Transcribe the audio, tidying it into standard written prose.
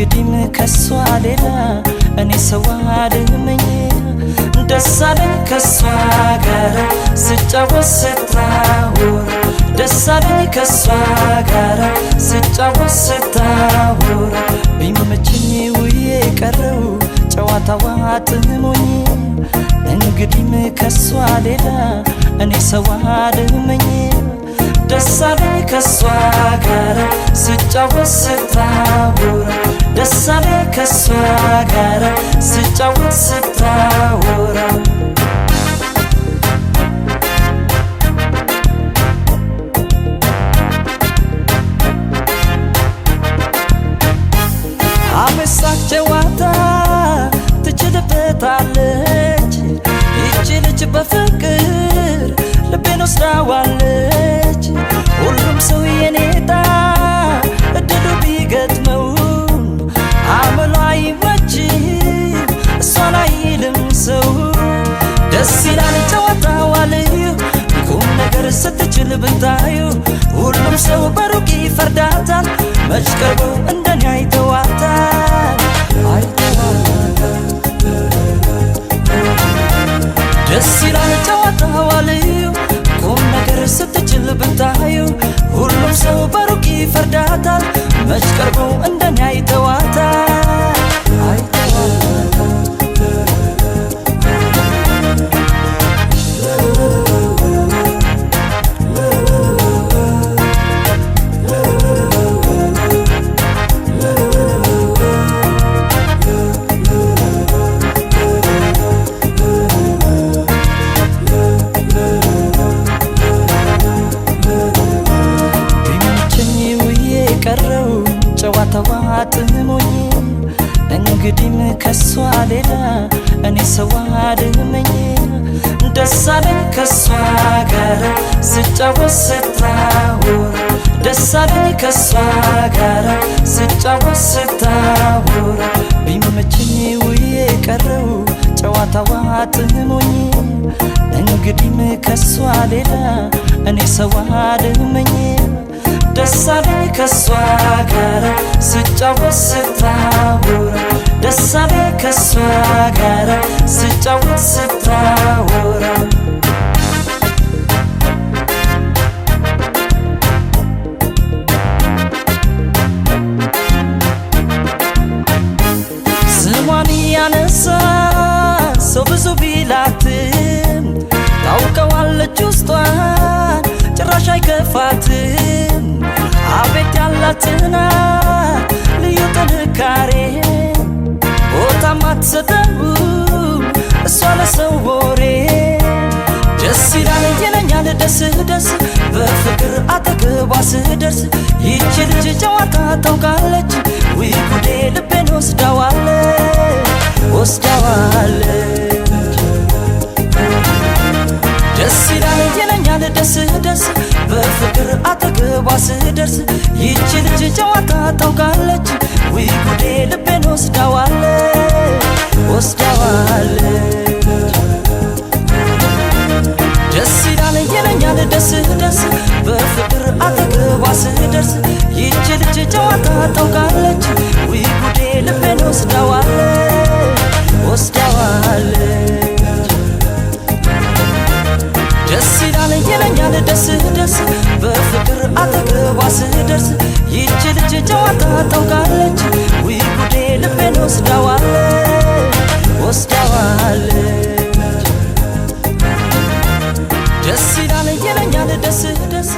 እንግዲህም ከሷ ሌላ እኔ ሰው አልመኝ። ደስ አለኝ ከሷ ጋር ስጫወት ስታወራ፣ ደስ አለኝ ከሷ ጋር ስጫወት ስታወራ። ቢመቸኝ ውዬ ቀረው ጨዋታዋ ጥሞኝ፣ እንግዲህም ከሷ ሌላ እኔ ሰው አልመኝ። ደስ አለኝ ከሷ ጋር ስጫወት ስታወራ፣ ደስ አለኝ ከሷ ጋር ስጫወት ስታወራ። አመሳክ ጨዋታ ትችልበታለች፣ ይቺ ልጅ በፍቅር ልቤን ወስዳዋለች። ሁሉም ሰው የኔታ እድሉ ቢገጥመው አመሏ አይመችም እሷን አይልም ሰው። ደስ ይላል ጨዋታዋ ልዩ ቁም ነገር ስትችል ብታዩ፣ ሁሉም ሰው በሩቅ ይፈርዳታል መች ቀርበው እንደኔ አይተዋታል አይተዋታል። ደስ ይላል ጨዋታዋ ልዩ ቁም ነገር ስትችል ብታዩ፣ ሁሉም ሰው በሩቅ ይፈርዳታል መች ቀርበው እንደኔ አይተዋታል አይተዋታል። ቢመቸኝ ውዬ ቀረው ጨዋታዋ ጥሞኝ፣ እንግዲህም ከሷ ሌላ እኔ ሰው አልመኝ። ደስ አለኝ ከሷ ጋር ስጫወት ስታወራ፣ ደስ አለኝ ከሷ ጋር ስጫወት ስታወራ። ቢመቸኝ ውዬ ቀረው ጨዋታዋ ጥሞኝ፣ እንግዲህም ከሷ ሌላ እኔ ሰው አልመኝ። ደስ አለኝ ከሷ ጋር ስጫወት ስታወራ፣ ደስ አለኝ ከሷ ጋር ስጫወት ስታወራ። ስሟን እያነሳ ሰው ብዙ ቢላትም ታውቀዋለች ውስጧን ጭራሽ አይከፋትም። አቤት ያላትና ልዩ ጥንካሬ ቦታ ማትሰጠው እሷ ለሰው ወሬ። ደስ ይላል ይለኛል ደስ ደስ በፍቅር አጠገቧ ስደርስ፣ ይቺ ልጅ ጨዋታ ታውቃለች ውይ ጉዴ ልቤን ወስዳዋለች ወስዳዋለች። ደስ ይላል ይለኛል ደስ ደስ በፍቅር አጠገቧ ስደርስ፣ ይቺ ልጅ ጨዋታ ታውቃለች ውይ ጉዴ ልቤን ወስዳዋለች ወስዳዋለች። ደስ ይላል ይለኛል ደስ ደስ በፍቅር አጠገቧ ስደርስ፣ ይቺ ልጅ ጨዋታ ታውቃለች ውይ ጉዴ ልቤን ወስዳዋለች ወስዳዋለች። ደስ ይላል ይለኛል ደስ ደስ በፍቅር አጠገቧ ስደርስ፣ ይቺ ልጅ ጨዋታ ታውቃለች ውይ ጉዴ ልቤን ወስዳዋለች ወስዳዋለች። ደስ ይላል ይለኛል ደስ ደስ